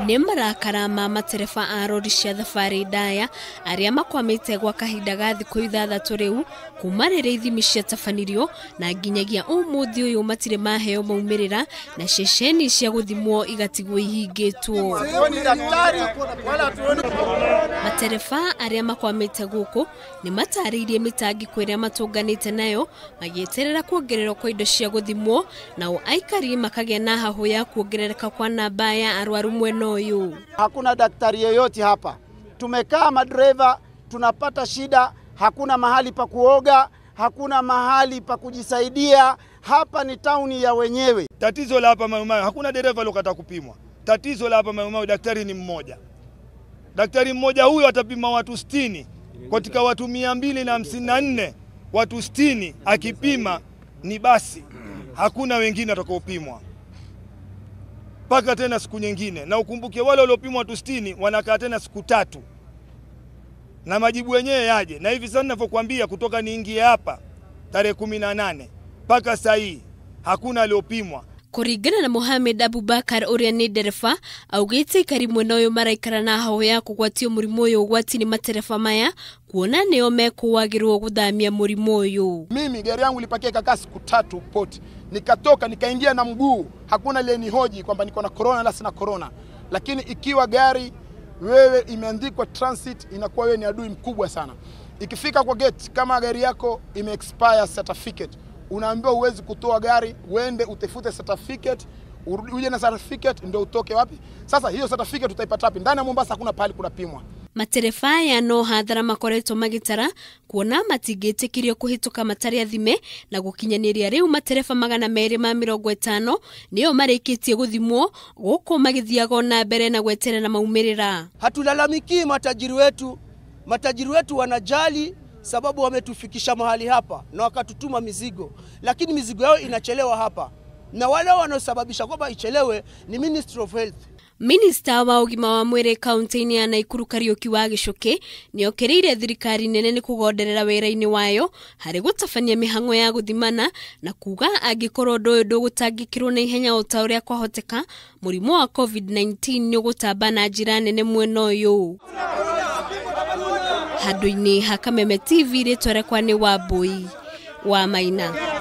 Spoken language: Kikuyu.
Nĩ marakara ma matereba a rori cia thabarĩ ndaya arĩa makwamĩte gwa kahinda ga thikũ 6 rĩu kuma rĩrĩa ithimi ciatabanirio na nginyagia ũmũthĩ ũyũ matirĩ maheo maumĩrĩra na ceceni cia gũthimwo igatigwo ihingĩtwo. Matereba arĩa makwamĩte gũkũ nĩ matarĩirie mĩtangĩko ĩrĩa matũnganĩte nayo magĩeterera kuongererwo kwa indo cia gũthimwo, nao aikari makagĩa na hahũ ya kuongerereka kwa namba ya arwaru mwena ũyũ. Hakuna daktari yeyote hapa. Tumekaa madereva tunapata shida, hakuna mahali pa kuoga, hakuna mahali pa kujisaidia. Hapa ni tauni ya wenyewe. Tatizo la hapa Maumau, hakuna dereva aliyokata kupimwa. Tatizo la hapa Maumau, daktari ni mmoja. Daktari mmoja huyo atapima watu 60 katika watu 254, watu 60 akipima ni basi, hakuna wengine watakaopimwa mpaka tena siku nyingine. Na ukumbuke wale waliopimwa watu 60 wanakaa tena siku 3 na majibu yenyewe yaje. Na hivi sasa ninavyokuambia, kutoka niingie hapa tarehe 18 mpaka saa hii hakuna aliyopimwa. Kũringana na Mohamed Abubakar ũrĩa nĩ ndereba, augĩte aikari mwena ũyũ maraikara na hahũ ya kũgwatio mũrimũ ũyũ ũgwati nĩ matereba maya kuona nĩo mekũwagĩrwo gũthamia mũrimũ ũyũ. Mimi gari yangu ilipakia ikakaa siku 3 port, nikatoka nikaingia na mguu, hakuna aliyenihoji kwamba niko na corona la sina corona. Lakini ikiwa gari wewe imeandikwa transit, inakuwa wewe ni adui mkubwa sana. Ikifika kwa gate, kama gari yako ime expire certificate, unaambiwa uwezi kutoa gari, uende utafute certificate, uje na certificate ndio utoke wapi? Sasa hiyo certificate utaipata wapi? Ndani ya Mombasa hakuna pahali kunapimwa. Matereba aya no hathara makoretwo magĩtara kuona matingĩtĩkĩrio kũhĩtũka matarĩ athime, na gũkinyanĩria rĩu matereba 250 nĩo marĩkĩtie gũthimwo gũkũ magĩthiaga na mbere na gweterera maumĩrĩra. Hatulalamiki matajiri wetu, matajiri wetu wanajali sababu wametufikisha mahali hapa na wakatutuma mizigo, lakini mizigo yao inachelewa hapa, na wale wanaosababisha kwamba ichelewe ni Ministry of Health. Minista wa ũgima wa mwĩrĩ kaunti-inĩ ya Nakuru Kariuki wa Gichuki nĩokĩrĩire thirikari nene nĩ kũgonderera wĩra-inĩ wayo harĩ gũtabania mĩhang'o ya gũthimana na kuga angĩkorwo ũndũ ũyũ ndũgũtangĩkĩrwo na ihenya o ta ũrĩa kwahoteka, mũrimũ wa COVID-19 nĩ ũgũtamba na njĩra nene mwena ũyũ. Handũ-inĩ ha Kameme TV, rĩtwa rĩakwa nĩ Wambui wa Maina.